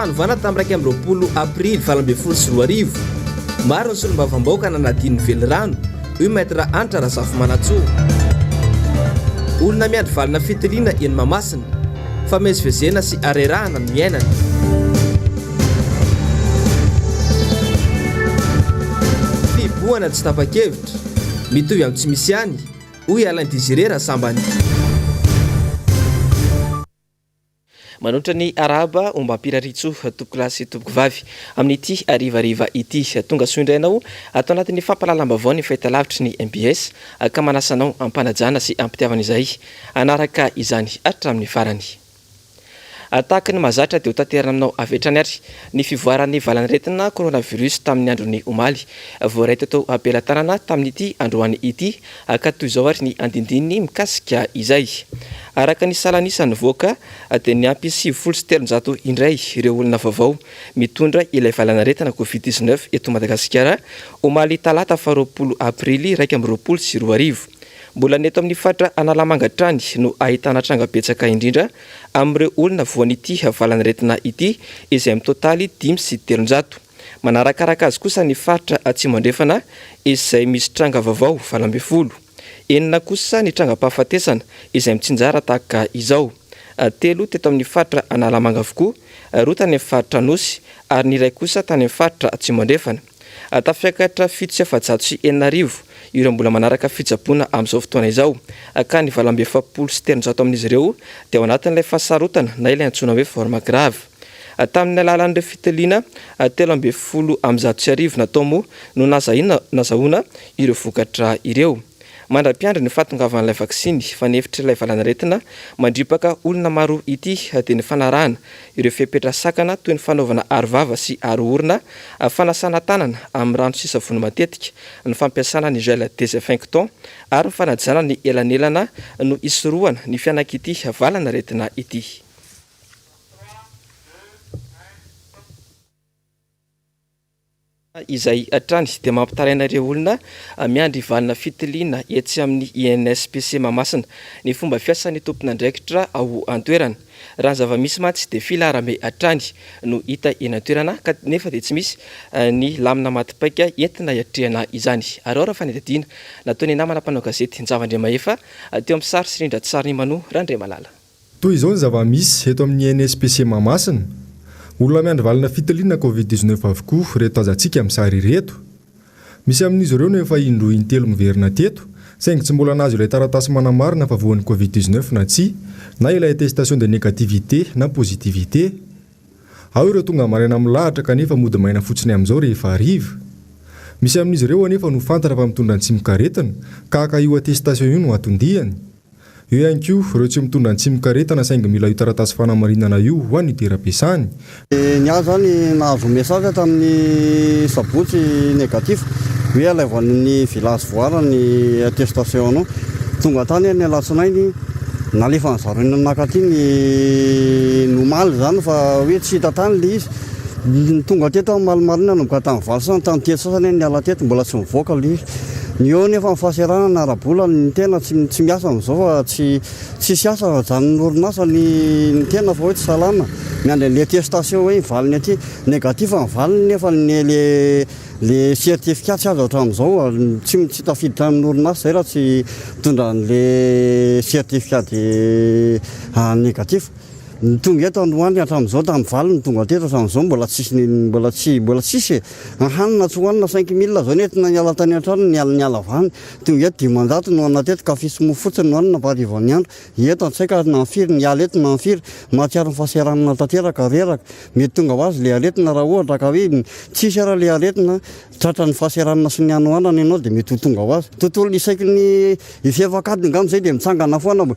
fanovana tamin'ny 21 aprily 2018. Maro ny solombavambahoaka nanadino ny velirano, hoy Maître Hanitra Razafimanantsoa. Olona miandry valina fitiliana eny Mahamasina. Famezivezena sy harerahana no iainana. Fihibohana tsy tapa-kevitra, mitovy amin'ny tsy misy ihany, hoy Alain Désiré Rasambany. Manoatra ny arahaba ombam-pirariantsoa tompokolahy sy tompokovavy amin'ity harivariva ity. Tonga soa indray ianao ato anatin'ny fampahalalam-baovao ny fahitalavitry ny mbs ka manasa anao am-panajana sy am-pitiavana izay hanaraka izany hatramin'ny farany. Tahaka ny mahazatra dia ho tanterina aminao avy hatrany ary ny fivoaran'ny valanaretina coronavirus tamin'ny andron'ny omaly. Voaray teto am-pelatanana tamin'ity androany ity ka toy izao ary ny andindininy mikasika izay. Araka ny salan'isa nivoaka dia niampy 390 indray ireo olona vaovao mitondra ilay valanaretina covid 19 eto Madagasikara omaly talata faha 20 aprily 2021. Mbola ny eto amin'ny faritra Analamanga hatrany no ahitana tranga betsaka indrindra amin'ireo olona voan'ity valanaretina ity izay mitotaly 305. Manarakaraka azy kosa ny faritra Atsimo Andrefana izay misy tranga vaovao 18. Enina kosa ny trangam-pahafatesana izay mitsinjara tahaka izao, telo teto amin'ny faritra Analamanga avokoa, roa tany amin'ny faritra Anosy ary ny iray kosa tany amin'ny faritra Atsimo Andrefana. Tafiakatra 6407 ireo mbola manaraka fitsaboana amin'izao fotoana izao, ka ny 348 amin'izy ireo dia ao anatin'ilay fahasarotana na ilay antsoina hoe forme grave. Tamin'ny alalan'ireo fitiliana 1113 natao moa no nazahoana ireo vokatra ireo. Mandra-piandry ny fahatongavan'ilay vaksiny fanefitr'ilay valanaretina mandripaka olona maro ity dia ny fanarahana ireo fepetra sakana toy ny fanaovana aro-vava sy aro-orona, fanasana tanana amin'ny rano sy savony matetika, ny fampiasana ny gel désinfectant ary ny fanajana ny elanelana no hisorohana ny fianak'ity valanaretina ity. Izay hatrany dia mampitaraina ireo olona miandry valina fitiliana etsy amin'ny INSPC Mahamasina ny fomba fiasan'ny tompon'andraikitra ao an-toerana. Raha ny zava-misy mantsy dia filaharambe hatrany no hita eny an-toerana kanefa dia tsy misy ny lamina maty paika entina hiatrehana izany. Araho raha fanadihadiana nataon'ny namana mpanao gazety Njava Andriamahefa teo amin'ny sary sy rindran-tsarin'i Manoa Randriamalala. Toy izao ny zava-misy eto amin'ny INSPC Mahamasina. Olona miandry valina fitiliana Covid 19 avokoa ireto tazantsika amin'ny sary ireto. Misy amin'izy ireo no efa indroa intelo miverina teto, saingy tsy mbola nahazo ilay taratasy manamarina fa voan'ny Covid 19 na tsia, na ilay attestation de négativité na positivité. Ao ireo tonga maraina milahatra kanefa mody maina fotsiny amin'izao rehefa hariva. Misy amin'izy ireo anefa no fantatra fa mitondra ny tsimokaretina, ka haka io attestation io no anton-diany. Eo ihany koa ireo tsy mitondra ny tsimokaretina saingy mila io taratasy fanamarinana io ho an'ny toeram-piasany. Ny ahy zany nahazo message tamin'ny sabotsy negatif hoe alaivo any amin'ny village voara ny attestation anao. Tonga tany aho ny alatsinainy nalefan'ny zareo nanakaty ny omaly zany fa hoe tsy hita tany le izy. Ny tonga teto aho omaly maraina nanomboka tamin'ny valo sasany tamin'ny telo sasany aho niala teto mbola tsy nivoaka le izy. Ny eo anefa ny fahasahiranana ara-bola ny tena tsy tsy miasa amin'izao fa tsy tsisy asa fa ajanon'ny orinasa ny ny tena fa hoe tsy salama. Miandry an'le attestation hoe ny valiny aty. Négatif ny valiny nefa ny le le certificat tsy azo hatramin'izao ary tsy tsy tafiditra amin'ny orinasa izay raha tsy mitondra an'le certificat de négatif. Ny tonga eto androany hatramin'izao tamin'ny valo no tonga teto hatramin'izao mbola tsisy ny mbola tsy mbola tsisy e. Ny hanina tsy hohanina cinq mille zao nentina niala tany an-trano niala niala avy any. Tonga eto 500 no hanina teto kafe sy mofo fotsiny no hanina fa harivan'ny andro. Eto tsy haiko ary na firy niala eto na firy. Mahatsiaro ny fahasahiranana tanteraka, reraka. Mety tonga ho azy le aretina raha ohatra ka hoe tsisy ara le aretina, tratran'ny fahasahiranana sy ny hanoanana ianao dia mety ho tonga ho azy. Tontolo isaky ny efak'adiny angamba izay dia mitsangana foana.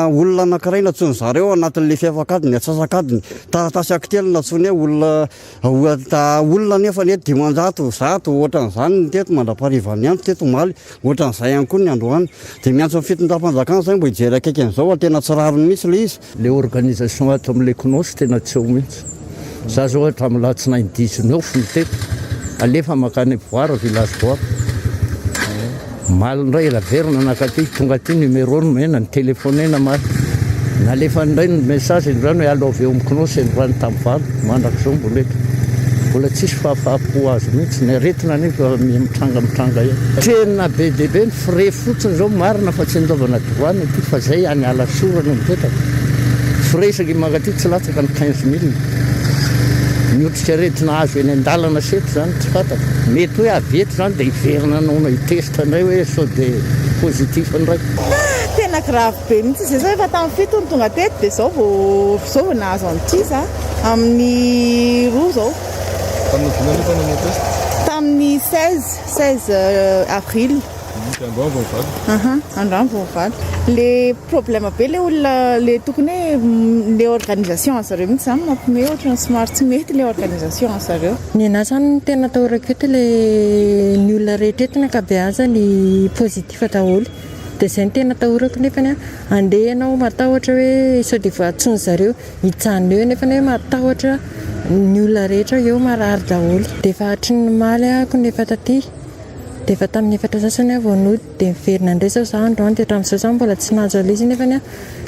Olona anankiray nantsoin'ny zareo ao anatin'ilay fiafak'adiny, antsasak'adiny, taratasy akitelo nantsoiny hoe olona olona anefa anie 500, 100 ohatran'izany ny teto mandra-paharivan'ny andro teto omaly, ohatran'izay ihany koa ny androany. Dia miantso ny fitondram-panjakana izay mba hijery akaiky an'izao fa tena tsy rariny mihitsy ilay izy. Le organisation ato amin'ilay CNOS tena tsy eo mihitsy. Za zao hatramin'ny latsinainy 19 no teto, alefa makany Voara, village Voara. Omaly indray averina nakaty, tonga aty numéro nomena, nitelephonena omaly. Nalefany indray ny message androany hoe aleo avy eo amin'ny CNOS androany tamin'ny valo, mandrak'izao mbola eto. Mbola tsisy fahafaham-po azo mihitsy, ny aretina anefa miha mitranga mitranga ihany. Tena be dia be ny frais fotsiny izao, marina fa tsy andoavana douane ity fa zay any Alasora no mipetraka. Frais isaky ny mankaty tsy latsaka ny 15 mille. Ny otrikaretina azo eny an-dalana sy eto izany tsy fantatra. Mety hoe avy eto izany dia hiverina hanao hi-test indray hoe sao dia positif indray. Tena grave be mihitsy zay zao efa tamin'ny fito no tonga teto dia zao vao zao vao nahazo an'ity za amin'ny roa zao. Tamin'ny oviana anefa no nanao test? Tamin'ny 16 16 avril. Dia androany vao nivaly? Aha, androany vao nivaly. Le problème be le olona le tokony hoe le organisation an'zareo mihitsy zany mampiomehy ohatran'ny somary tsy mety le organisation an'zareo. Ny anahy zany ny tena atahorako eto le ny olona rehetra eto ny ankabeazany positif daholo dia izay no tena atahorako nefany an andeha ianao matahotra hoe sao dia voatsony zareo hijanona eo nefany hoe matahotra ny olona rehetra eo marary daholo dia efa hatry ny omaly ahako no efa taty dia efa tamin'ny efatra sasany aho vao nody dia miverina indray izao za androany dia hatramin'izao za mbola tsy nahazo an'ilay izy nefany an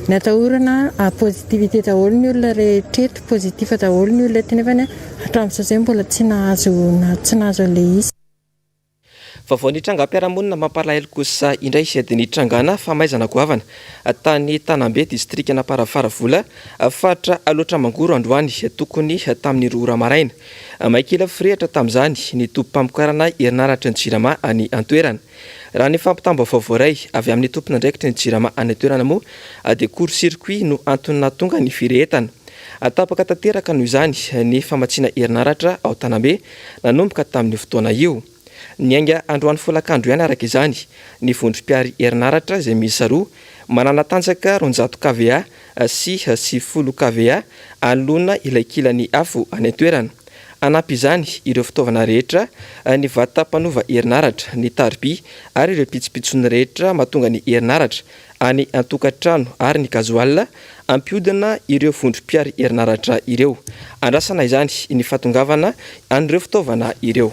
ny atahorana à positivité daholo ny olona rehetra eto positif daholo ny olona eto nefany an hatramin'izao zay mbola tsy nahazo tsy nahazo an'ilay izy. Vaovao nitrangam-piarahamonina mampalahelo kosa indray dia nitrangana famaizana goavana tany Tanambe, distrikan'Amparafaravola, faritra Alaotra Mangoro androany tokony tamin'ny roa ora maraina. May kila firehitra tamin'izany ny tobim-pamokarana herinaratra ny Jirama any an-toerana. Raha ny fampitam-baovao voaray avy amin'ny tompon'andraikitry ny Jirama any an-toerana moa dia court circuit no antony nahatonga ny firehetana. Tapaka tanteraka noho izany ny famatsiana herinaratra ao Tanambe nanomboka tamin'io fotoana io. Niainga androany folakandro ihany araka izany ny vondrom-pihary herinaratra izay miisa roa, manana tanjaka 200 kVA sy 90 kVA anoloana ilay kilan'ny afo any an-toerana. Hanampy izany ireo fitaovana rehetra, ny vata mpanova herinaratra, ny tariby ary ireo pitsopitsony rehetra mahatonga ny herinaratra any an-tokantrano ary ny gasoil hampihodina ireo vondrom-pihary herinaratra ireo. Andrasana izany ny fahatongavana an'ireo fitaovana ireo.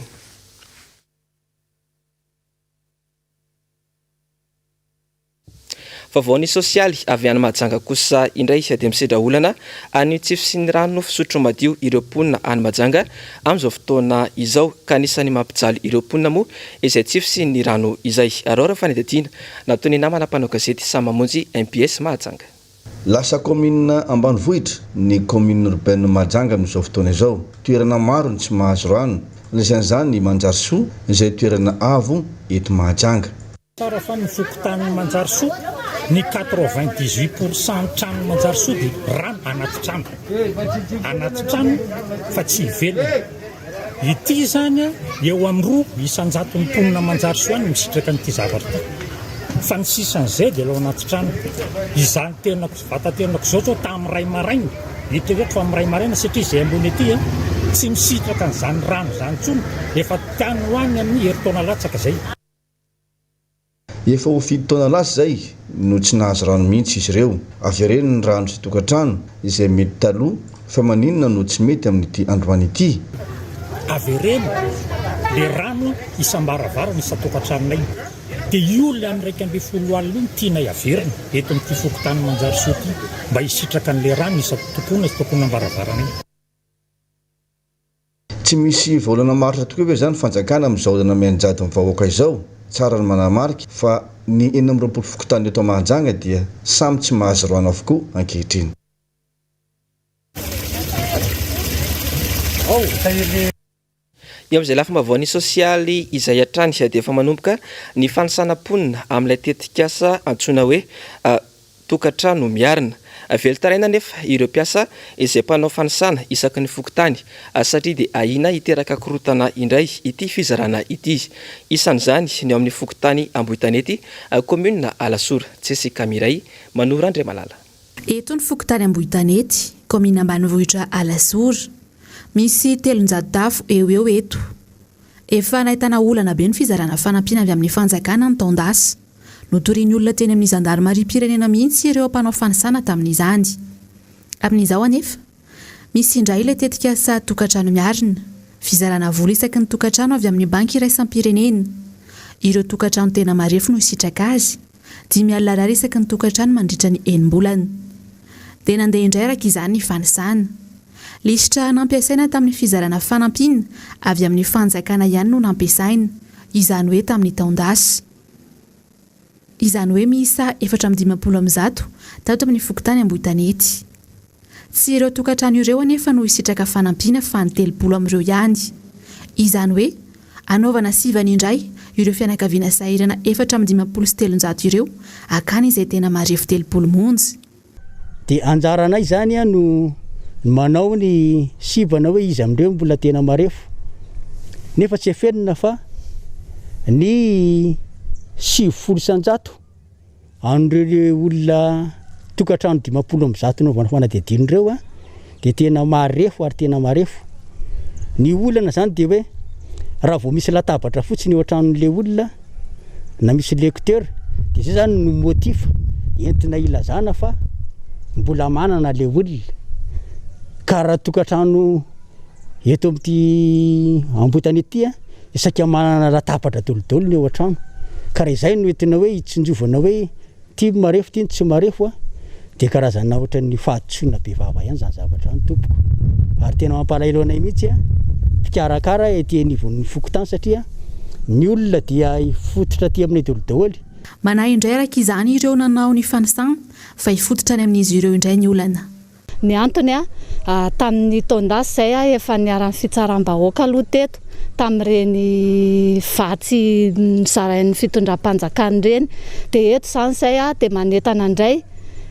Vaovao ny sosialy avy any Mahajanga kosa indray dia misedra olana any tsy fisian'ny rano fisotro madio ireo mponina any Mahajanga amin'izao fotoana izao ka anisan'ny mampijaly ireo mponina moa izay tsy fisian'ny rano izay. Araho ireo fanadihadiana nataon'ny namana mpanao gazety Samy Mamonjy MPS Mahajanga. Lasa kaominina ambanivohitra ny commune urbaine Mahajanga amin'izao fotoana izao. Toerana maro no tsy mahazo rano, anisan'izany i Manjarisoa izay toerana avo eto Mahajanga. Tsara fa ny fokontanin'i Manjarisoa, ny 98 pour cent ny tranon'i Manjarisoa dia rano anaty trano. Anaty trano fa tsy ivelany. Ity izany eo amin'ny roa isan-jaton'ny mponina Manjarisoa any misitraka an'ity zavatra ity. Fa ny sisan'izay dia ao anaty trano. Izany tenako, vata-tenako izao zao tamin'ny iray maraina, eritrereto fa amin'ny iray maraina satria izay ambony aty tsy misitraka an'izany rano izany intsony, efa tany ho any amin'ny herintaona latsaka izay. Efa ho fito taona lasa izay no tsy nahazo rano mihitsy izy ireo. Avereno ny rano isan-tokantrano izay mety taloha fa maninona no tsy mety amin'ity androany ity? Avereno le rano isam-baravarana isan-tokantranonay. Dia io le amin'ny 11 alina io no tianay averina eto amin'ity fokontany Manjarisoa ity mba hisitraka an'le rano isan-tokona isan-tokonam-baravaranay. Tsy misy vahaolana maharitra tokoa ve izany fanjakana amin'izao olana mianjady amin'ny vahoaka izao? Tsara ny manamarika fa ny 26 fokontany eto Mahajanga dia samy tsy mahazo rano avokoa ankehitriny. Eo amin'izay lafim-baovaon'ny sosialy izay hatrany dia efa manomboka ny fanisana mponina amin'ilay tetikasa antsoina hoe Tokantrano miarina. Velon-taraina anefa ireo mpiasa izay mpanao fanisana isaky ny fokontany satria dia ahiana hiteraka korontana indray ity fizarana ity. Isan'izany ny ao amin'ny fokontany Ambohitanety, kaominina Alasora. Jessica Miray, Manoro Andriamalala. Eto ny fokontany Ambohitanety, kaominina ambanivohitra Alasora. Misy 300 tafo eo ho eo eto. Efa nahitana olana be ny fizarana fanampiana avy amin'ny fanjakana ny taon-dasa. Notorian'ny olona teny amin'ny zandarimariam-pirenena mihitsy ireo mpanao fanisana tamin'izany. Amin'izao anefa, misy indray ilay tetikasa Tokantrano miarina, fizarana vola isaky ny tokantrano avy amin'ny Banky iraisam-pirenena. Ireo tokantrano tena marefo no hisitraka azy, 50 alina ariary isaky ny tokantrano mandritra ny enim-bolana. Dia nandeha indray araka izany ny fanisana. Lisitra nampiasaina tamin'ny fizarana fanampiana avy amin'ny fanjakana ihany no nampiasaina, izany hoe tamin'ny taon-dasa. Izany hoe miisa 154 tato amin'ny fokontany Ambohitanety. Tsy ireo tokantrano ireo anefa no hisitraka fanampiana fa ny 30 amin'ireo ihany. Izany hoe hanaovana sivana indray ireo fianakaviana sahirana 354 ireo hakana izay tena marefo 30 monja. Dia anjaranay izany no manao ny sivana hoe iza amin'ireo mbola tena marefo. Nefa tsy afenina fa ny 90% An'ireo olona tokantrano 150 naovana fanadihadiana ireo dia tena marefo ary tena marefo. Ny olana izany dia hoe raha vao misy latabatra fotsiny eo an-tranon'ilay olona na misy lecteur dia izay izany no motif entina ilazana fa mbola manana ilay olona. Ka raha tokantrano eto amin'ity Ambohitanety ity dia saika manana latabatra daholo ny ao an-trano. Ka raha izay no entina hoe hitsinjovana hoe ity ny marefo ity ny tsy marefo a, dia karazana ohatran'ny fahadisoana be vava ihany izany zavatra izany tompoko. Ary tena mampalahelo anay mihitsy a, mpikarakara ety anivon'ny fokontany satria ny olona dia hifototra aty aminay daholo daholo. Manahy indray araka izany ireo nanao ny fanisana fa hifototra any amin'izy ireo indray ny olana. Ny antony, tamin'ny taon-dasa izay efa niharan'ny fitsaram-bahoaka aloha teto tamin'ireny vatsy nozarain'ny fitondram-panjakana ireny. Dia eto izany izay dia manentana indray,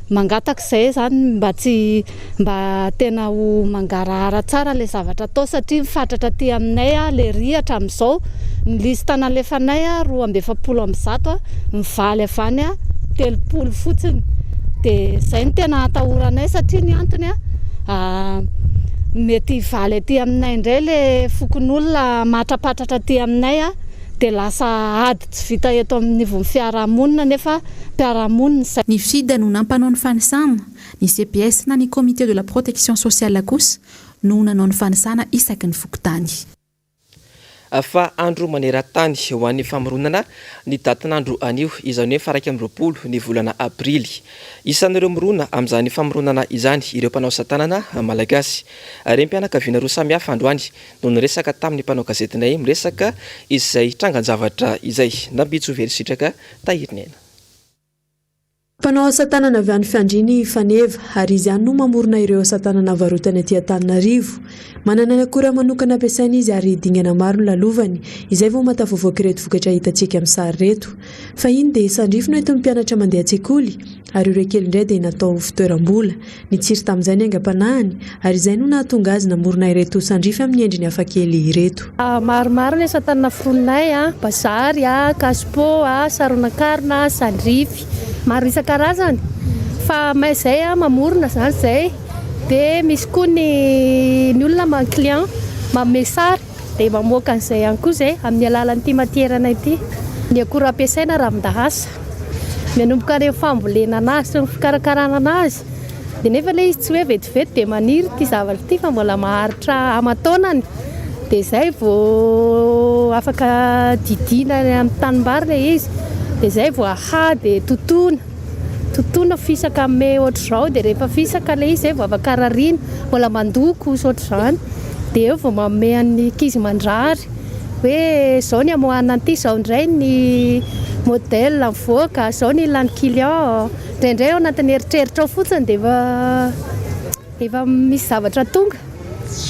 mangataka izay izany mba tsy mba tena ho mangarahara tsara ilay zavatra atao satria mifatratra aty aminay ilay rihatra amin'izao. Ny liste nalefanay 142, mivaly avy any 30 fotsiny. Dia izay no tena atahoranay satria ny antony mety hivaly aty aminay indray ilay fokonolona matrapatratra aty aminay dia lasa ady tsy vita eto anivon'ny fiarahamonina nefa mpiara-monina izay. Ny FID no nampanao ny fanisana, ny CPS na ny Comité de la Protection Sociale kosa no nanao ny fanisana isaky ny fokontany. Fa andro maneran-tany ho an'ny famoronana ny datin'andro anio, izany hoe faha 21 ny volana aprily. Isan'ireo mirona amin'izany famoronana izany ireo mpanao asa tanana malagasy. Renim-pianakaviana roa samihafa androany no niresaka tamin'ny mpanao gazetinay miresaka izay trangan-javatra izay. Nambitso Velisitraka Tahiriniaina. Mpanao asa tanana avy any Fiandriana i Faneva ary izy ihany no mamorona ireo asa tanana varotany aty Antananarivo. Manana ny akora manokana ampiasainy izy ary dingana maro no lalovany izay vao mahatafavoaka ireto vokatra hitantsika amin'ny sary ireto. Fahiny dia sandrify no entin'ny mpianatra mandeha an-tsekoly ary ireo kely indray dia natao ho fitoeram-bola. Nitsiry tamin'izay ny aingam-panahiny ary izay no nahatonga azy namorona ireto sandrify amin'ny endriny hafakely ireto. Maromaro ny asa tanana foroninay, bazary, kaspo, saronankarona, sandrify, maro isan-karazany fa mahay izay mamorona izany izay dia misy koa ny ny olona maha client manome sary dia mamoaka an'izay ihany koa izay amin'ny alalan'ity matière-nay ity. Ny akora ampiasaina ravin-dahasa, manomboka any amin'ny fambolena anazy sy ny fikarakarana anazy dia nefa ilay izy tsy hoe vetivety dia maniry ity zavatra ity fa mbola maharitra aman-taonany dia izay vao afaka didiana any amin'ny tanimbary ilay izy dia izay vao ahaha dia totoina. Totoina fisaka ame ohatr'izao dia rehefa fisaka ilay izy zay vao afaka rariana, mbola mandoko sy ohatr'izany dia eo vao manome an'ny ankizy mandrary hoe izao ny amoahana an'ity, izao indray ny modèle mivoaka, izao ny ilan'ny client, indraindray ao anatin'ny eritreritra ao fotsiny dia efa efa misy zavatra tonga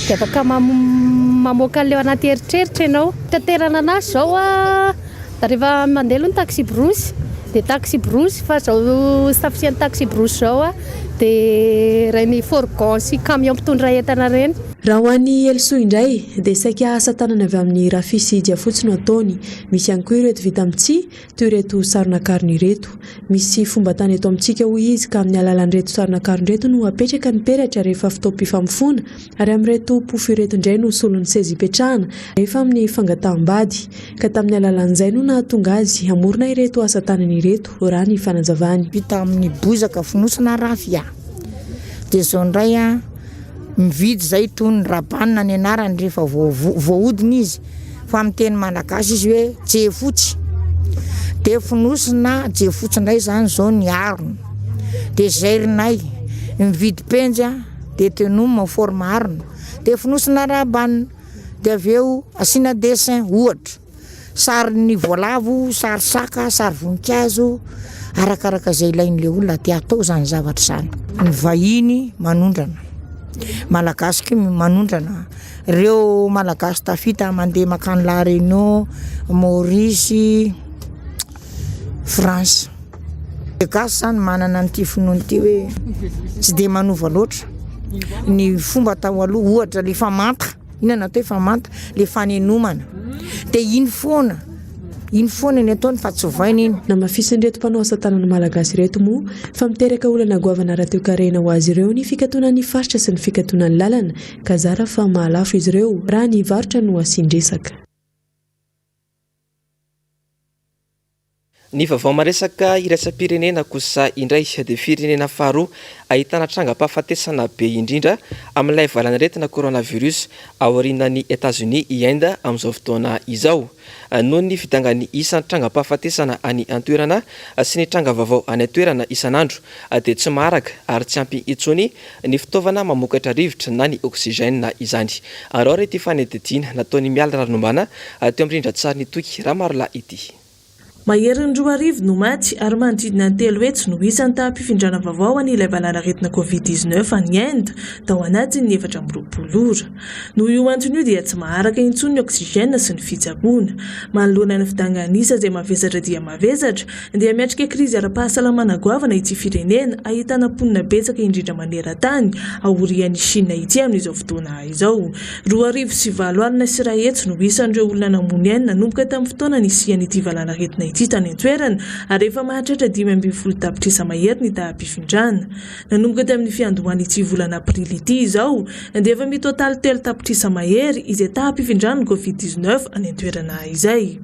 dia afaka mamoaka an'ilay ao anaty eritreritra ianao. Fitaterana anazy izao a. Rehefa mandeha aloha ny taxi-brousse dia taxi-brousse fa izao fisian'ny taxi-brousse izao dia ireny fourgon sy camion mpitondra entana ireny. Raha ho an'i Helisoa indray dia saika asa tanana avy amin'ny rafia sy jiafotsy no ataony. Misy ihany koa ireto vita amin'ny tsihy toy ireto saronankarona ireto. Misy fomban-tany eto amintsika hoy izy ka amin'ny alalan'ireto saronankarona ireto no apetraka ny peratra rehefa fotoam-pifamofoana ary amin'ireto pofo ireto indray no solon'ny seza ipetrahana rehefa amin'ny fangataham-bady. Ka tamin'ny alalan'izay no nahatonga azy hamorona ireto asa tanany ireto, raha ny fanazavany. Vita amin'ny bozaka fonosana rafia. Dia izao indray an, mividy izay toy ny rabanina ny anarany rehefa voahodina izy, fa amin'ny teny malagasy izy hoe jefotsy. Dia fonosina jefotsy indray izany izao ny harona. Dia zairinay. Mividy penjy dia tenomina ho forme harona dia fonosina rabanina dia avy eo asiana dessin ohatra sarin'ny voalavo, sary saka, sary voninkazo arakaraka izay ilain'ilay olona dia atao izany zavatra izany. Ny vahiny manondrana, malagasy koa manondrana, ireo malagasy tafita mandeha mankany La Réunion, Maurice, France. Ny gasy zany manana an'ity finoana ity hoe tsy dia manova loatra ny fomba tao aloha, ohatra le famanta, inona no atao hoe famanta? Le fanenomana, dia iny foana, iny foana ny ataony fa tsy ovaina iny. Namafisin'ireto mpanao asa tanana malagasy ireto moa fa miteraka olana goavana ara-toekarena ho azy ireo ny fikatonan'ny faritra sy ny fikatonan'ny lalana ka zara fa mahalafo izy ireo raha ny varotra no asian-dresaka. Ny vaovao maresaka iraisam-pirenena kosa indray dia firenena faharoa ahitana trangam-pahafatesana be indrindra amin'ilay valanaretina coronavirus aorianan'i Etazonia i Inde amin'izao fotoana izao. Noho ny fidangan'ny isan'ny trangam-pahafatesana any an-toerana sy ny tranga vaovao any an-toerana isan'andro dia tsy maharaka ary tsy ampy intsony ny fitaovana mamokatra rivotra na ny oxygène izany. Araho re ity fanadihadiana nataon'i Mialy Rarinombana teo amin'ny rindran-tsarin'i Toky Ramarolahy ity. Maherin'ny 2000 no maty ary manodidina ny 300 no isan'ny taham-pifindrana vaovao an'ilay valanaretina Covid 19 any Inde tao anatin'ny 24 ora. Noho io antony io dia tsy maharaka intsony ny oxygène sy ny fitsaboana. Manoloana ny fidangan'isa izay mavesatra dia mavesatra dia miatrika krizy ara-pahasalamana goavana ity firenena ahitana mponina betsaka indrindra maneran-tany aorian'i Chine ity amin'izao fotoana izao. 120 100 no isan'ireo olona namoy ainy nanomboka tamin'ny fotoana nisian'ity valanaretina ity tany an-toerana ary efa mahatratra 15 tapitrisa mahery ny taham-pifindrana. Nanomboka tamin'ny fiandohan'ity volana aprily ity izao dia efa mitotaly 3 tapitrisa mahery izay taham-pifindran'ny Covid 19 any an-toerana izay.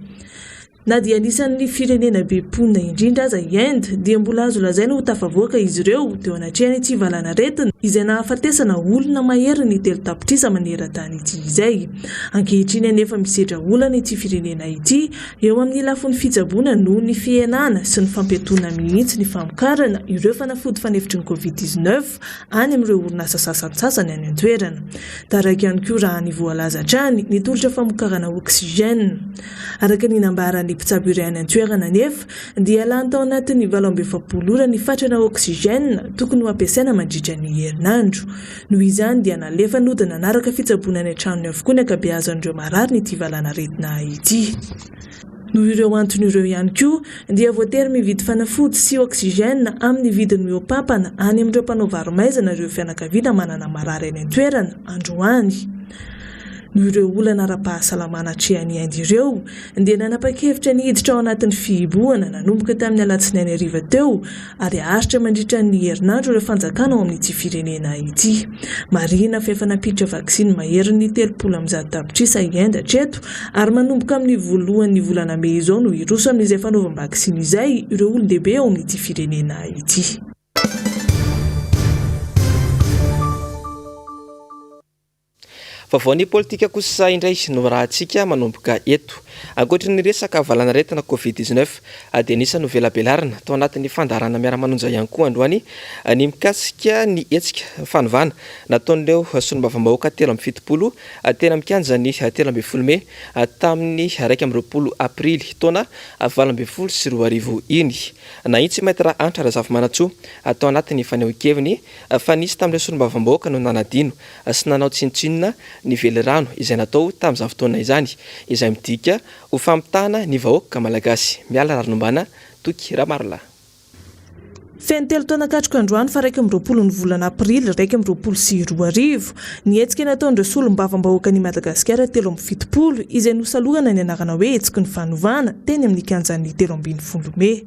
Na dia anisan'ny firenena be mponina indrindra aza i Inde, dia mbola azo lazaina ho tafavoaka izy ireo teo anatrehan'ity valanaretina izay nahafatesana olona maherin'ny 3 tapitrisa maneran-tany ity izay. Ankehitriny anefa misedra olana ity firenena ity eo amin'ny lafiny fitsaboana noho ny fihenana sy ny fampiatoana mihitsy ny famokarana ireo fanafody fanefitry ny Covid 19 any amin'ireo orinasa sasantsasany any an-toerana. Taraiky ihany koa raha ny voalaza hatrany ny tolotra famokarana oxygène. Araka ny nambaran'ny mpitsabo iray any an-toerana anefa dia lany tao anatin'ny 48 ora ny fatrana oxygène tokony ho ampiasaina mandritra ny herinandro. Noho izany dia nalefa nody nanaraka fitsaboana any an-tranony avokoa ny ankabeazan'ireo mararin'ity valanaretina ity. Noho ireo antony ireo ihany koa dia voatery mividy fanafody sy oxygène amin'ny vidiny mihoa-pampana any amin'ireo mpanao varo-maizina ireo fianakaviana manana marary any an-toerana androany. Noho ireo olana ara-pahasalamana atrehan'i Inde ireo dia nanapa-kevitra ny hiditra ao anatin'ny fihibohana nanomboka tamin'ny alatsinainy hariva teo ary haharitra mandritra ny herinandro ireo fanjakana ao amin'ity firenena ity. Marihina fa efa nampiditra vaksiny maherin'ny 130 tapitrisa i Inde hatreto ary manomboka amin'ny voalohan'ny volana mey izao no hiroso amin'izay fanaovam-baksiny izay ireo olon-dehibe ao amin'ity firenena ity. Vaovaon'ny politika kosa indray no arahantsika manomboka eto. Ankoatry ny resaka valanaretina Covid 19 dia anisan'ny novelabelarina tao anatin'ny fandaharana miara-manonja ihany koa androany ny mikasika ny hetsika fanovana nataon'ireo solombavambahoaka 73 teny amin'ny kianjan'ny 13 mey tamin'ny 21 aprily taona 2018 iny. Nahitsy Maître Hanitra Razafimanantsoa tao anatin'ny fanehoan-keviny fa nisy tamin'ireo solombavambahoaka no nanadino sy nanao tsinontsinona ny velirano izay natao tamin'izany fotoana izany, izay midika ho famitahana ny vahoaka malagasy. Miala Rarinombana, Toky Ramarolahy. Feno telo taona katroka androany faha 21 ny volana aprily 2021 ny hetsika nataon'ireo solombavambahoakan'i Madagasikara 73 izay nosalorana ny anarana hoe Hetsiky ny fanovana teny amin'ny kianjan'ny 13 mey.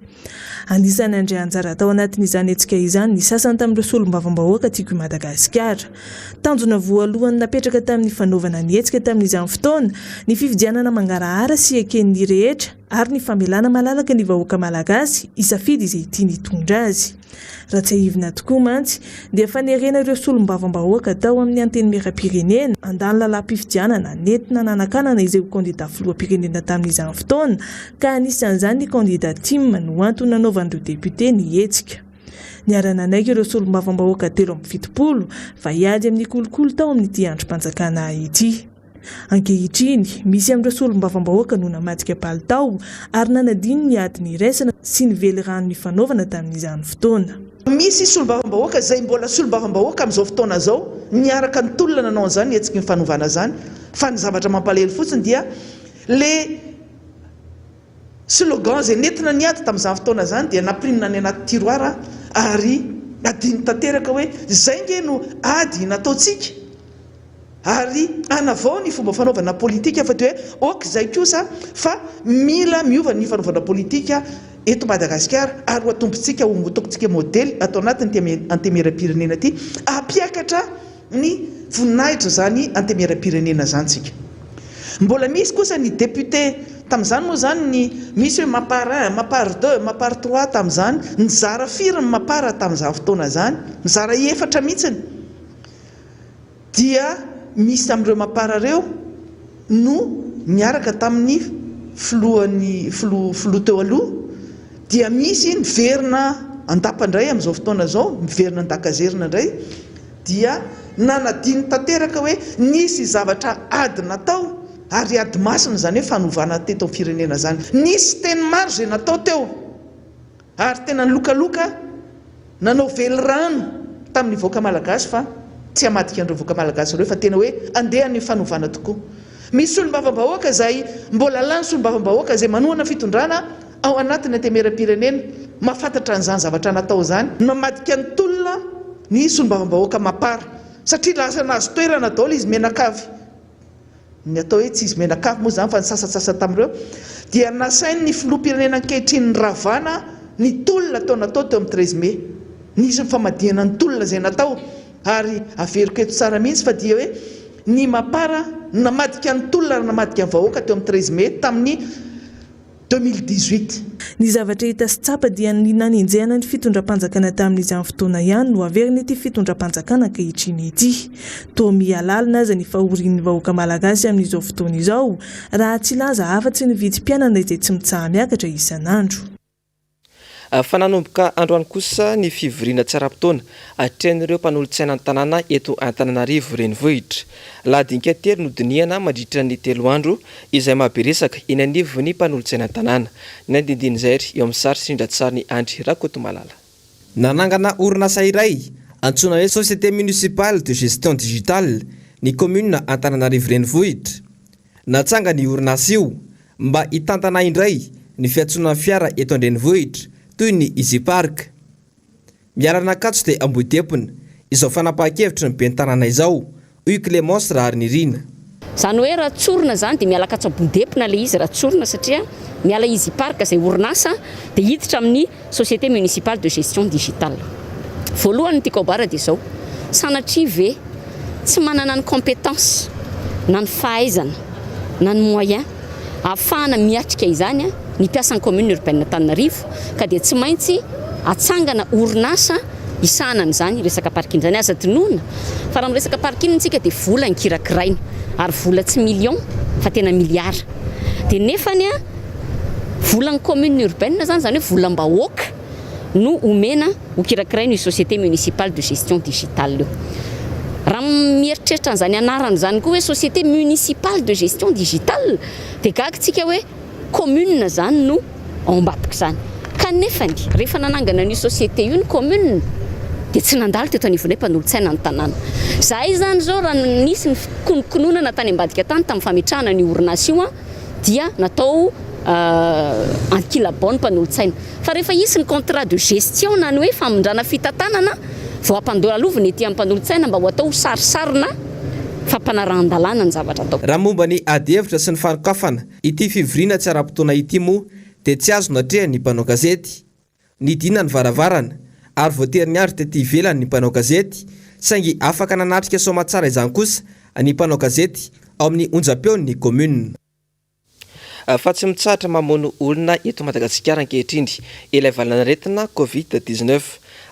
Anisan'ny nandray anjara tao anatin'izany hetsika izany ny sasany tamin'ireo solombavambahoaka Tiako i Madagasikara. Tanjona voalohany napetraka tamin'ny fanaovana ny hetsika tamin'izany fotoana ny fifidianana mangarahara sy eken'ny rehetra ary ny famelana malalaka ny vahoaka malagasy hisafidy izay tiany hitondra azy. Raha tsiahivina tokoa mantsy dia fanerena ireo solombavambahoaka tao amin'ny Antenimierampirenena handany lalàm-pifidianana nentina nanakanana izay ho kandida filoham-pirenena tamin'izany fotoana ka anisan'izany ny kandida tim no antony nanaovan'ireo depiote ny hetsika. Niara-nanaiky ireo solombavambahoaka 73 fa hiady amin'ny kolikoly tao amin'ity andrim-panjakana ity. Ankehitriny, misy amin'ireo solombavambahoaka no namadika palitao ary nanadino ny ady niraisana sy ny velirano nifanaovana tamin'izany fotoana. Misy solombavambahoaka izay mbola solombavambahoaka amin'izao fotoana izao niaraka nitolona nanao an'izany hetsiky ny fanovana izany fa ny zavatra mampalahelo fotsiny dia le Slogan izay nentina niady tamin'izany fotoana izany dia nampirimina any anaty tiroir ary adino tanteraka hoe izay nge no ady nataontsika ary hanavao ny fomba fanaovana politika fa dia hoe ok izay kosa fa mila miova ny fanaovana politika eto Madagasikara ary ho atombontsika ho tokontsika modely ato anatin'ity antemieram-pirenena ity hampiakatra ny voninahitra izany antemieram-pirenena izany tsika. Mbola misy kosa ny député tamin'izany moa izany ny misy hoe mapar un, mapar deux, mapar trois tamin'izany, nizara firy ny mapar tamin'izany fotoana izany, nizara efatra mihitsiny dia misy tamin'ireo mapar ireo no niaraka tamin'ny filohan'ny filoha filoha teo aloha dia misy niverina an-dapa indray amin'izao fotoana izao, miverina an-dakazerina indray. dia nanadino tanteraka hoe nisy zavatra ady natao ary ady masina izany hoe fanovana teto amin'ny firenena izany. Nisy teny maro izay natao teo ary tena nilokaloka nanao velirano tamin'ny vahoaka malagasy fa tsy hamadika an'ireo vahoaka malagasy ireo fa tena hoe andeha ny fanovana tokoa. Misy solombavambahoaka izay mbola lany solombavambahoaka izay manohana fitondrana ao anatin'ny antemieram-pirenena mahafantatra an'izany zavatra natao izany. Namadika ny tolona ny solombavambahoaka mapar satria lasa nahazo toerana daholo izy mianakavy, ny atao hoe tsy izy mianakavy moa izany fa ny sasantsasany tamin'ireo dia nasain'ny filoham-pirenena ankehitriny niravana ny tolona tao natao teo amin'ny 13 mai. Nisy ny famadihana ny tolona izay natao ary averiko eto tsara mihitsy fa dia hoe ny mapar namadika ny tolona ary namadika ny vahoaka teo amin'ny 13 mai tamin'ny 2018. Ny zavatra hita sy tsapa dia ny nanenjehana ny fitondram-panjakana tamin'izany fotoana ihany no averin'ity fitondram-panjakana ankehitriny ity. Toa miha lalina aza ny fahorian'ny vahoaka malagasy amin'izao fotoana izao raha tsy hilaza afa-tsy ny vidim-piainana izay tsy mitsaha-miakatra isan'andro. Fa nanomboka androany kosa ny fivoriana tsy ara-potoana atrehin'ireo mpanolotsaina ny tanàna eto Antananarivo Renivohitra. Lahadinika telo no dinihana mandritra ny telo andro izay mahabe resaka eny anivon'ny mpanolotsaina ny tanàna. Ny andinindin'izay ry eo amin'ny sary sy rindran-tsarin'i Andry Rakotomalala. Nanangana orinasa iray antsoina hoe Société Municipale de Gestion Digitale ny kaominina Antananarivo Renivohitra. Natsangana io orinasa io mba hitantana indray ny fiantsonana fiara eto an-drenivohitra, toy ny Easy Park. Miara-nakatso dia Ambohidempona izao fanapahan-kevitry ny ben'ny tanàna izao, hoy i Clémence Raharinirina. Izany hoe raha tsorina izany dia miala Ankatso Ambohidempona ilay izy raha tsorina satria miala Easy Park izay orinasa dia hiditra amin'ny Société Municipale de Gestion Digitale. Voalohany ny tiako ambara dia izao, sanatria ve tsy manana ny compétence na ny fahaizana na ny moyen ahafahana miatrika izany ny mpiasan'ny Commune Urbaine Antananarivo ka dia tsy maintsy atsangana orinasa hisahana an'izany resaka parking izany. Aza adinoina fa raha miresaka parking isika dia vola ny kirakiraina ary vola tsy millions fa tena milliards. Dia nefany Volan'ny commune urbaine zany, izany hoe volam-bahoaka no omena ho kirakirain'io société municipale de gestion digitale io. Raha mieritreritra an'izany anarana izany koa hoe société municipale de gestion digitale dia gaga tsika hoe commune izany no ao ambadik'izany. Kanefany rehefa nanangana an'io société io ny commune dia tsy nandalo teto anivonay mpanolotsaina ny tanàna. Izahay izany izao raha nisy ny fikonokononana tany ambadika tany tamin'ny fametrahana an'io orinasa io dia natao ankilabao ny mpanolotsaina. Fa rehefa hisy ny contrat de gestion na ny hoe famindrana fitantanana vao ampandoalovina ety amin'ny mpanolotsaina mba ho atao ho sarisarina fampanarahan-dalàna ny zavatra atao. Raha momba ny adihevitra sy ny fanokafana ity fivoriana tsy ara-potoana ity moa dia tsy azo natrehan'ny mpanao gazety. Nidina ny varavarana ary voatery niandry tety ivelany ny mpanao gazety, saingy afaka nanatrika soamatsara izany kosa ny mpanao gazety ao amin'ny onjam-peon'ny commune. Fa tsy mitsahatra mamono olona eto Madagasikara ankehitriny ilay valanaretina Covid 19.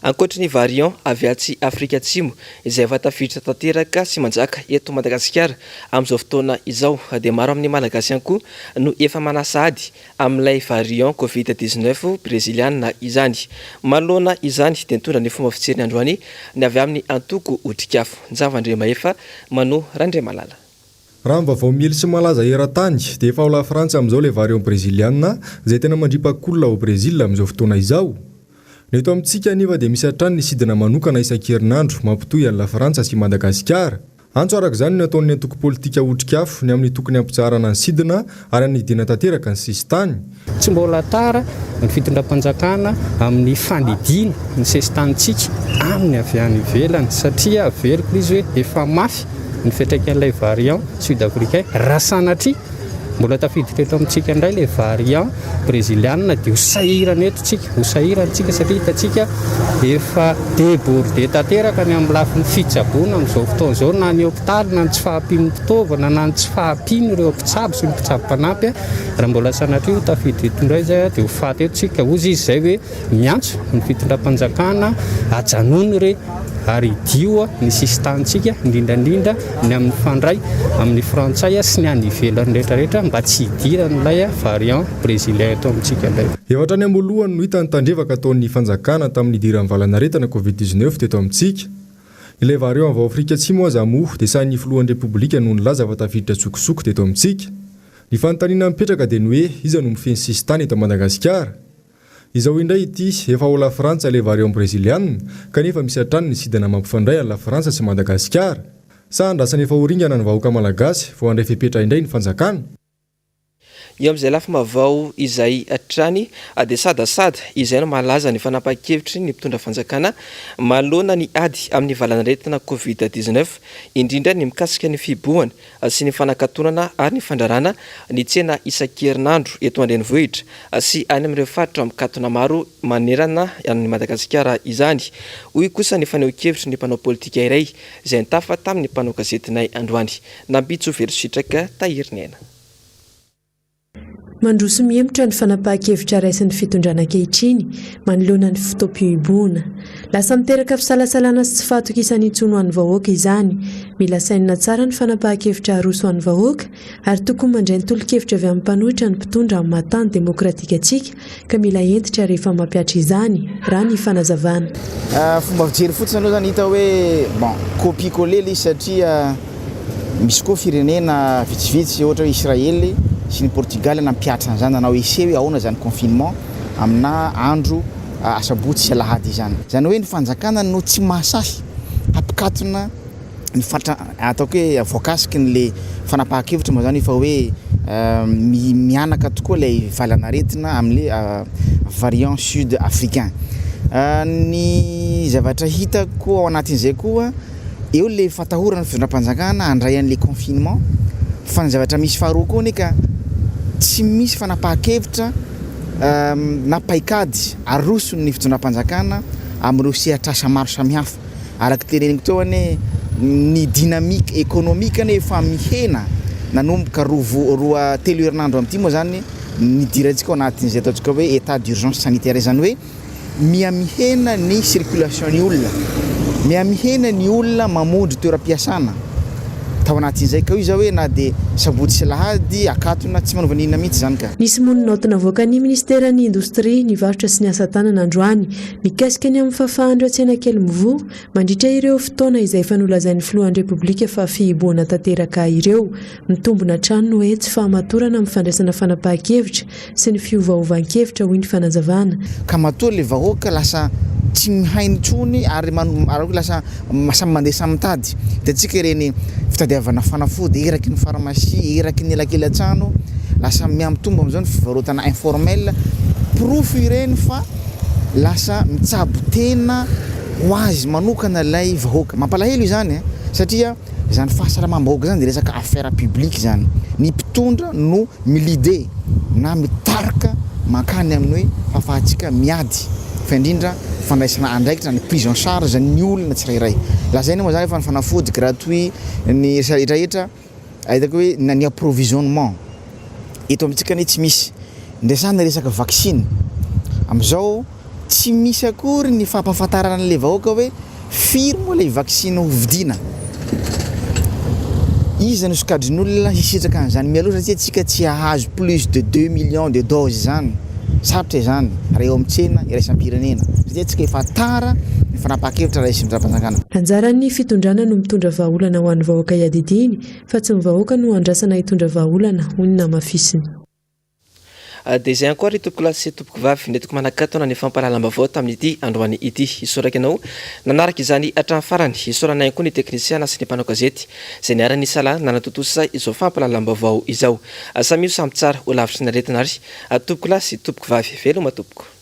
Ankoatry ny variant avy atsy Afrika Atsimo izay efa tafiditra tanteraka sy manjaka eto Madagasikara amin'izao fotoana izao dia maro amin'ny Malagasy ihany koa no efa manasa ady amin'ilay variant Covid 19 breziliana izany. Manoloana izany dia nitondra ny fomba fijeriny androany ny avy amin'ny antoko Otrikafo. Njava Andriamahefa, Mano Randriamalala. Raha ny vaovao miely sy malaza eran-tany dia efa ao Lafrantsa amin'izao ilay variant breziliana izay tena mandripaka olona ao Brezila amin'izao fotoana izao. Ny eto amintsika anefa dia misy hatrany ny sidina manokana isan-kerinandro mampitohy an'i Lafrantsa sy Madagasikara. Antso araka izany no nataon'ny antoko politika Otrikafo ny amin'ny tokony hampitsaharana ny sidina ary hanidiana tanteraka ny sisintany. Tsy mbola tara ny fitondram-panjakana amin'ny fandidiana ny sesintanintsika amin'ny avy any ivelany satria averiko izy hoe efa mafy ny fiantraikan'ilay variant sud africain raha sanatria Mbola tafiditra eto amintsika indray ilay variant brezilianina dia ho sahirana eto tsika, ho sahirana tsika satria hitantsika efa débordé tanteraka ny amin'ny lafiny fitsaboana amin'izao fotoana izao na ny hopitaly na ny tsy fahampian'ny fitaovana na ny tsy fahampian'ireo mpitsabo sy ny mpitsabo mpanampy. Raha mbola sanatria ho tafiditra eto indray izay dia ho faty eto tsika. Hoy izy izay hoe Miantso ny fitondram-panjakana ajanony re ary hidio ny sisintanintsika indrindra indrindra ny amin'ny mifandray amin'ny frantsay sy ny any ivelany rehetra rehetra mba tsy hidiran'ilay variant brésilien eto amintsika indray. Efa hatrany am-boalohany no hita ny tandrevaka ataon'ny fanjakana tamin'ny nidiran'ny valan'aretina Covid 19 teto amintsika. Ilay variant avy ao Afrika Atsimo aza moa dia sahy ny filohan'ny Repoblika no nilaza fa tafiditra an-tsokosoko teto amintsika. Ny fanontaniana mipetraka dia ny hoe iza no mifehy ny sisintany eto Madagasikara? Izao indray ity, efa ao Lafrantsa ilay variant breziliana, kanefa misy hatrany ny sidina mampifandray an'i Lafrantsa sy Madagasikara. Sa andrasana efa ho ringana ny vahoaka malagasy vao handray fepetra indray ny fanjakana? Eo amin'izay lafim-baovao izay hatrany dia sadasada izay no mahalaza ny fanapahan-kevitry ny mpitondra fanjakana manoloana ny ady amin'ny valan'aretina Covid 19, indrindra ny mikasika ny fihibohana sy ny fanakatonana ary ny fandrarana ny tsena isan-kerinandro eto an-drenivohitra sy any amin'ireo faritra mikatona maro manerana an'i Madagasikara izany, hoy kosa ny fanehoan-kevitry ny mpanao politika iray izay nitafa tamin'ny mpanao gazetinay androany. Nampitso Velositraka Tahiriniaina. Mandroso mihemotra ny fanapahan-kevitra raisin'ny fitondrana ankehitriny manoloana ny fotoam-pihibohana. Lasa miteraka fisalasalana sy tsy fahatokisana intsony ho an'ny vahoaka izany. Mila sainina tsara ny fanapahan-kevitra aroso ho an'ny vahoaka ary tokony mandray ny tolo-kevitra avy amin'ny mpanohitra ny mpitondra amin'ny maha tany demokratika antsika ka mila hentitra rehefa mampihatra izany, raha ny fanazavana. Fomba fijery fotsiny aloha zany hita hoe bon copie coller le izy satria misy koa firenena vitsivitsy ohatra hoe Israely sy ny Portugal nampihatra an'izany nanao essai hoe ahoana izany confinement amina andro asabotsy sy alahady izany. Izany hoe ny fanjakana no tsy mahasahy hampikatona ny faritra ataoko hoe voakasiky ny le fanapahan-kevitra moa zany efa hoe mihanaka tokoa ilay valan'aretina amin'le variant sud africain. Ny zavatra hitako ao anatin'izay koa eo le fatahorana fitondram-panjakana handray an'le confinement fa ny zavatra misy faharoa koa anie ka tsy misy fanapahan-kevitra na paikady aroson'ny fitondram-panjakana amin'ireo sehatr'asa maro samihafa. Araka teneniko teo anie ny dynamique économique anie efa mihena nanomboka roa vo roa telo herinandro amin'ity moa zany nidirantsika ao anatin'izay ataontsika hoe état d'urgence sanitaire izany hoe miha mihena ny circulation ny olona miha mihena ny olona mamondry toeram-piasana tao anatin'izay ka io zao hoe na dia sabotsy sy alahady akatona tsy manova n'inona mihitsy izany ka. Nisy moa ny naoty navoakan'ny minisiteran'ny Indostria, ny Varotra sy ny Asa Tanana androany Mikasika ny amin'ny fahafahan'ireo tsena kely mivoha mandritra ireo fotoana izay efa nolazain'ny filohan'ny Repoblika fa fihibohana tanteraka ireo, mitombina hatrany ny hoe tsy fahamatorana amin'ny fandraisana fanapahan-kevitra sy ny fiovaovan-kevitra, hoy ny fanazavana. Ka matoa le vahoaka lasa tsy mihaino intsony ary ary lasa samy mandeha samy mitady. Hitantsika ireny fitadiavana fanafody eraky ny pharmacie, eraky ny elakelan-trano, lasa mihamitombo amin'izao ny fivarotana informel. Porofo ireny fa lasa mitsabo tena ho azy manokana ilay vahoaka. Mampalahelo izany e, satria izany fahasalamam-bahoaka izany dia resaka affaire publique izany. Ny mpitondra no mi-leader na mitarika mankany amin'ny hoe fahafahantsika miady fa indrindra fandraisana andraikitra ny prise en charge ny olona tsirairay. Lazaina moa izany fa ny fanafody gratuit, ny rehetrarehetra, ahitako hoe na ny approvisionnement eto amintsika anie tsy misy. Ny resahana resaka vaksiny amin'izao. Tsy misy akory ny fampahafantarana an'ilay vahoaka hoe firy moa ilay vaksiny hovidiana. Iza no sokajin'olona hisitraka an'izany mialoha satria tsika tsy hahazo plus de deux millions de doses izany. Sarotra izany raha eo amin'ny tsena iraisam-pirenena satria tsika efa tara ny fanapahan-kevitra raisin'ny fitondram-panjakana. Anjaran'ny fitondrana no mitondra vahaolana ho an'ny vahoaka iadidiany fa tsy ny vahoaka no andrasana hitondra vahaolana, hoy ny namafisiny. Dia izay ihany koa ry tompokolahy sy tompokovavy nentiko manakatona ny fampahalalam-baovao tamin'ity androany ity. Isaorako ianao nanaraka izany hatramin'ny farany. Isaorana ihany koa ny teknisiana sy ny mpanao gazety izay niara-nisalahy nanatontosa izao fampahalalam-baovao izao. Samia ho samy tsara ho lavitry ny aretina ary tompokolahy sy tompokovavy. Veloma tompoko.